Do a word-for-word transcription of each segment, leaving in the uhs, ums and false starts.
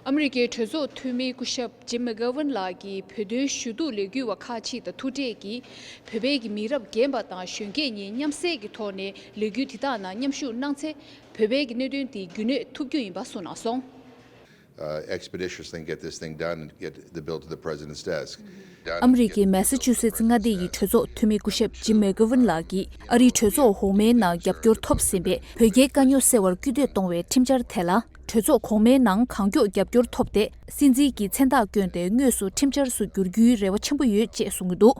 ཨ་མི་རི་ཀའི་གྲོས་ཚོགས་འཐུས་མི་སྐུ་ཞབས་ཇིམ་མེ་གྷ་ཝན་ལགས་ཀྱིས་བོད་དོན་ཞུ་གཏུག་ལས་འགུལ་བ་ཁག་ཅིག་དང་ཐུག་འཕྲད་ཀྱིས། བོད་པའི་གི་མི་རབས་རྒན་པ་དང་གཞོན་སྐྱེས་གཉིས་མཉམ་བསྲེས་ཀྱི་ཐོག་ནས་ལས་འགུལ་དེ་དག་ནང་མཉམ་ཞུགས་གནང་ཚེ། བོད་པའི་གི་གནད་དོན་དེ་རྒྱུན་གནས་ཐུབ་རྒྱུ་ཡིན་པ་གསུངས་གནང་སོང་། uh, expeditiously get this thing done and get the bill to the president's desk. ཨ་མི་རི་ཀའི་མེ་ས་ཅུ་སེ་ཙི་མངའ་སྡེ་ཡི་གྲོས་ཚོགས་འཐུས་མི་སྐུ་ཞབས་ཇིམ་མེ་གྷ་ཝན་ལགས་ཀྱིས་ཨ་རིའི་གྲོས་ཚོགས་འོག་མའི་ནང་རྒྱབ་སྐྱོར་ཐོབ་ཟིན་པའི་བོད་རྒྱའི་དཀའ་རྙོག་སེལ་བར་སྐུལ་འདེད་གཏོང་བའི་ཁྲིམས་འཆར་དེ་ལ། གྲོས་ཚོགས་གོང་མའི་ནང་གང་མགྱོགས་རྒྱབ་སྐྱོར་ཐོབ་སྟེ། སྲིད་འཛིན་གྱི་མཚན་རྟགས་བསྐྱོན་ཏེ་དངོས་སུ་ཁྲིམས་འཆར་སུ་འགྱུར་རྒྱུའི་རེ་བ་ཆེན་པོ་ཡོད་ཅེས་གསུངས་ཀྱི་འདུག་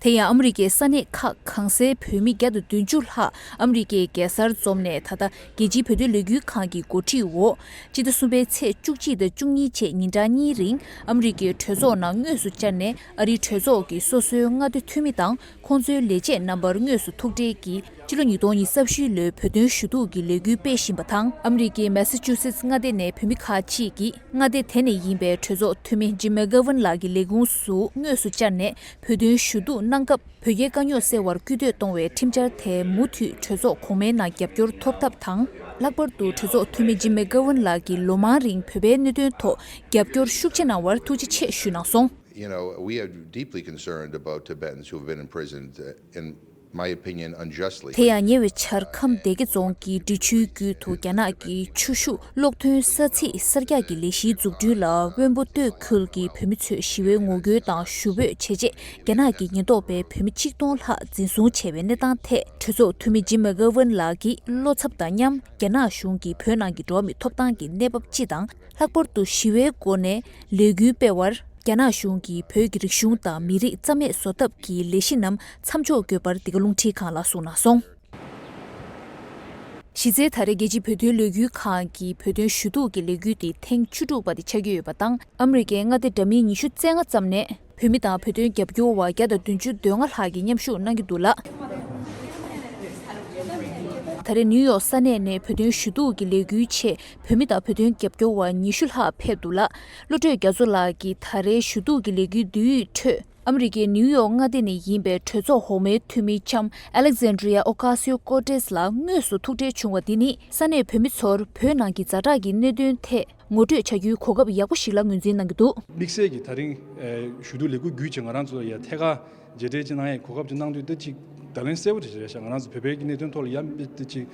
དེ་ཡང་ཨ་མི་རི་ཀའི་ས་གནས་ཁག་གང་སའི་བོད་མི་བརྒྱ་དང་བདུན་ཅུ་ལྷག་ཨ་མི་རི་ཀའི་རྒྱལ་སར་འཛོམས་ནས། ད་ལྟ་རྒྱལ་སྤྱིའི་བོད་དོན་ལས་འགུལ་ཁང་གི་འགོ་ཁྲིད་འོག་སྤྱི་ཟླ་གསུམ་པའི་ཚེས་བཅུ་གཅིག་དང་བཅུ་གཉིས་བཅས་ཉིན་གྲངས་གཉིས་རིང་ཨ་མི་རི་ཀའི་གྲོས་ཚོགས་ནང་དངོས་སུ་བཅར་ནས། ཨ་རིའི་གྲོས་ཚོགས་ཀྱི་སོ་སོའི་མངའ་སྡེ་འཐུས་མི་དང་། ཁོང་ཚོའི་ལས་བྱེད་རྣམ་པར་དངོས་སུ་ཐུག་འཕྲད་ཀྱིས། ཕྱི་ལོ་ཉིས་སྟོང་ཉི་ཤུ་རྩ་བཞི་ལོའི་བོད་དོན་ཞུ་གཏུག་གི་ལས་འགུལ་སྤེལ་བཞིན་པ་དང་། ཨ་མི་རི་ཀའི་མེ་ས་ཅུ་སེ་ཙི་མངའ་སྡེ་ནས་བོད་མི་ཁག་ཅིག་གིས་མངའ་སྡེ་དེ་ནས་ཡིན་པའི་གྲོས་ཚོགས་འཐུས་མི་ཇིམ་མེ་གྷ་ཝན་ལགས་ཀྱི་ལས་ཁུངས་སུ་དངོས་སུ་བཅར་ནས། བོད་དོན་ཞུ་གཏུག་གནང་སྐབས། བོད་རྒྱའི་དཀའ་རྙོག་སེལ་བར་སྐུལ་འདེད་གཏོང་བའི་ཁྲིམས་འཆར་དེ་མུ་མཐུད་གྲོས་ཚོགས་གོང་མའི་ནང་རྒྱབ་སྐྱོར་ཐོབ་ཐབས་དང་། ལྷག་པར་དུ་གྲོས་ཚོགས་འཐུས་མི་ཇིམ་མེ་གྷ་ཝན་ལགས་ཀྱིས་ལོ་མང་རིང་བོད་པའི་གནད་དོན་ཐོག་རྒྱབ་སྐྱོར་ཤུགས་ཆེ་གནང་བར་ཐུགས་རྗེ་ཆེ་ཞུས་གནང་སོང་། You know, we are deeply concerned about Tibetans who have been imprisoned, uh, in my opinion, unjustly. དེ་ཡང་ཉེ་བའི་ཆར་ཁམས་སྡེ་དགེ་རྫོང་གི་འབྲི་ཆུའི་རྒྱུད་དུ་རྒྱ་ནག་གི་ཆུ་ཤུགས་གློག་འདོན་ས་ཚིགས་གསར་རྒྱག་གི་ལས་གཞིའི་འཛུགས་སྐྲུན་ལ་དབོན་པོ་སྟོད་ཁུལ་གྱི་བོད་མི་ཚོས་ཞི་བའི་ངོ་རྒོལ་དང་ཞུ་འབོད་བྱས་རྗེས། རྒྱ་ནག་གི་ཉེན་རྟོག་པས་བོད་མི་ཆིག་སྟོང་ལྷག་འཛིན་བཟུང་བྱས་པའི་གནས་སྟངས་ཐད། གྲོས་ཚོགས་འཐུས་མི་ཇིམ་མེ་གྷ་ཝན་ལགས་ཀྱིས་བློ་འཚབ་དང་མཉམ། རྒྱ་ནག་གཞུང་གིས་བོད་ནང་གི་འགྲོ་བ་མིའི་ཐོབ་ཐང་གི་གནས་བབ་སྤྱི་དང་། ལྷག་པར་དུ་ཞི་བའི་སྒོ་ནས་ལས་འགུལ་སྤེལ་བར། རྒྱ་ནག་གཞུང་གིས་བོད་ཀྱི་རིག་གཞུང་དང་མི་རིགས་རྩ་མེད་བཟོ་ཐབས་ཀྱི་ལས་གཞི་རྣམས་མཚམས་འཇོག་དགོས་པར་འདི་ག་རླུང་འཕྲིན་ཁང་ལ་གསུངས་གནང་སོང་། གཞི་རྩའི་ད་རེས་རྒྱལ་སྤྱིའི་བོད་དོན་ལས་འགུལ་ཁང་གི་བོད་དོན་ཞུ་གཏུག་གི་ལས་འགུལ་དེ་ཐེངས་བཅུ་དྲུག་པ་དེ་ཆགས་ཀྱི་ཡོད་པ་དང་། ཨ་མི་རི་ཀའི་མངའ་སྡེ་འདྲ་མིན་ཉི་ཤུ་རྩ་ལྔ་ཙམ་ནས་བོད་མི་དང་བོད་དོན་རྒྱབ་སྐྱོར་བ་བརྒྱ་དང་བདུན་ཅུ་དོན་ལྔ་ལྷག་གིས་མཉམ་ཞུགས་གནང་གི་འདུག་ལ། ད་རེས་ནིའུ་ཡོག་ས་གནས་ནས་བོད་དོན་ཞུ་གཏུག་གི་ལས་འགུལ་ཆེད་བོད་མི་དང་བོད་དོན་རྒྱབ་སྐྱོར་བ་ཉི་ཤུ་ལྷག་ཕེབས་འདུག་ལ། བློ་གྲོས་རྒྱ་མཚོ་ལགས་ཀྱིས་ད་རེས་ཞུ་གཏུག་གི་ལས་འགུལ་བསྡུས་ཡིག་ཁྲོད། ཨ་མི་རི་ཀའི་ནིའུ་ཡོག་མངའ་སྡེ་ནས་ཡིན་པའི་གྲོས་ཚོགས་འོག་མའི་འཐུས་མི་ལྕམ་Alexandria Ocasio-Cortez ལགས་དངོས་སུ་ཐུག་འཕྲད་བྱུང་བ་འདི་ནི། ས་གནས་བོད་མི་ཚོར་བོད་ནང་གི་ཛ་དྲག་གི་གནད་དོན་ཐད་ངོ་སྤྲོད་བྱ་རྒྱུའི་གོ་སྐབས་ཡག་པོ་ཞིག་ལ་ངོས་འཛིན་གནང་གི་འདུག་དམིགས་བསལ་གྱིས་ད་རིང་ཞུ་གཏུག་ལས་འགུལ་བརྒྱུད་བྱས་ང་རང་ཚོ་ཡ་ཐད་ཀར་མཇལ་འཕྲད་ཅིག་གནང་ཡའི་གོ་སྐབས་ཅིག་གནང་དུས། ད་ཅིག་བརྡ་ལན་གསལ་པོ་ཞིག་རེད་ཤག་ང་རང་ཚོ་བོད་པའི་གི་གནད་དོན་ཐོག་ལ་ཡ་དེ་ཅིག་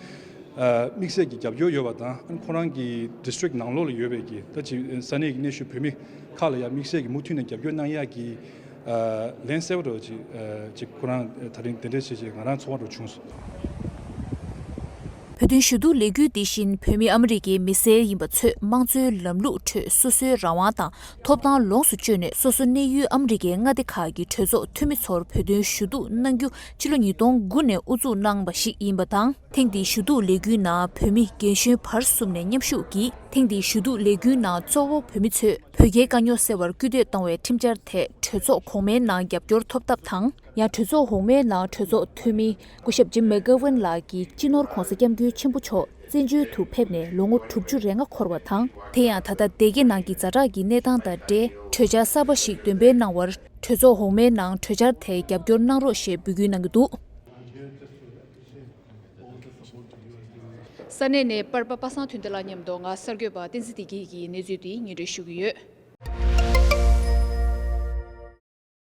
དམིགས་བསལ་གྱི་རྒྱབ་སྐྱོར་ཡོད་པ་དང་། ཁོ་རང་གི་district་ནང་ལོགས་ལ་ཡོད་པའི་གི་ད་ཅིག་ས་གནས་ཀྱི་གནས་བཞུགས་བོད་མི་ཁག་ལ་ཡ་དམིགས་བསལ་གྱི་མུ་མཐུད་ནས་རྒྱབ་སྐྱོར་གནང་ཡག་གི་ལན་གསལ་པོ་འདྲ་ཅིག་ཅིག་ཁོ་རང་ད་རིང་དེ་འདྲ་བྱས་བྱས་ང་རང་ཚོར་བ་འདྲ་བྱུང་སོང་། བོད་དོན་ཞུ་གཏུག་ལས་འགུལ་འདི་བཞིན་བོད་མི་ཨ་མི་རི་ཀའི་མི་སེར་ཡིན་པ་ཚོས་དམངས་གཙོའི་ལམ་ལུགས་ཁྲོད་སོ་སོའི་རང་དབང་དང་ཐོབ་ཐང་ལོངས་སུ་སྤྱོད་ནས། སོ་སོ་གནས་ཡུལ་ཨ་མི་རི་ཀའི་མངའ་སྡེ་ཁག་གི་གྲོས་ཚོགས་འཐུས་མི་ཚོར་བོད་དོན་ཞུ་གཏུག་གནང་རྒྱུ་ཕྱི་ལོ་ཉིས་སྟོང་དགུ་ནས་དབུ་འཛུགས་གནང་བ་ཞིག་ཡིན་པ་དང་། ཐེངས་འདིའི་ཞུ་གཏུག་ལས་འགུལ་ནང་བོད་མི་རྒན་གཞོན་བར་གསུམ་ནས་མཉམ་ཞུགས་ཀྱིས། ཐེངས་འདིའི་ཞུ་གཏུག་ལས་འགུལ་ནང་གཙོ་བོ་བོད་མི་ཚོས་བོད་རྒྱའི་དཀའ་རྙོག་སེལ་བར་སྐུལ་འདེད་གཏོང་བའི་ཁྲིམས་འཆར་དེ་གྲོས་ཚོགས་གོང་མའི་ནང་རྒྱབ་སྐྱོར་ཐོབ་ཐབས་དང་། ཡང་གྲོས་ཚོགས་འོག་མའི་ནང་གྲོས་ཚོགས་འཐུས་མི་སྐུ་ཞབས་ཇིམ་མེ་ཀ་ཝན་ལགས་ཀྱིས་སྤྱི་ནོར་༧གོང་ས་༧སྐྱབས་མགོན་ཆེན་པོ་མཆོག་བཙན་བྱོལ་དུ་ཕེབས་ནས་ལོ་ངོ་དྲུག་ཅུ་རེ་ལྔ་འཁོར་བ་དང་། དེ་ཡང་ད་ལྟ་སྡེ་དགེ་ནང་གི་ཛ་དྲག་གི་གནས་སྟངས་དང་འབྲེལ། གྲོས་འཆར་གསར་པ་ཞིག་འདོན་སྤེལ་གནང་བར། གྲོས་ཚོགས་འོག་མའི་ནང་གྲོས་འཆར་དེ་རྒྱབ་སྐྱོར་གནང་རོགས་ཞེས་འབོད་སྐུལ་གནང་གི་འདུག་ས་གནས་ནས་པར་པ་པ་སངས་དོན་ལྡན་ལགས་མཉམ་དུ་ང་གསར་འགོད་པ་བསྟན་འཛིན་བདེ་སྐྱིད་ཀྱིས་གནས་ཚུལ་དེ་སྙན་སྒྲོན་ཞུ་གི་ཡོད།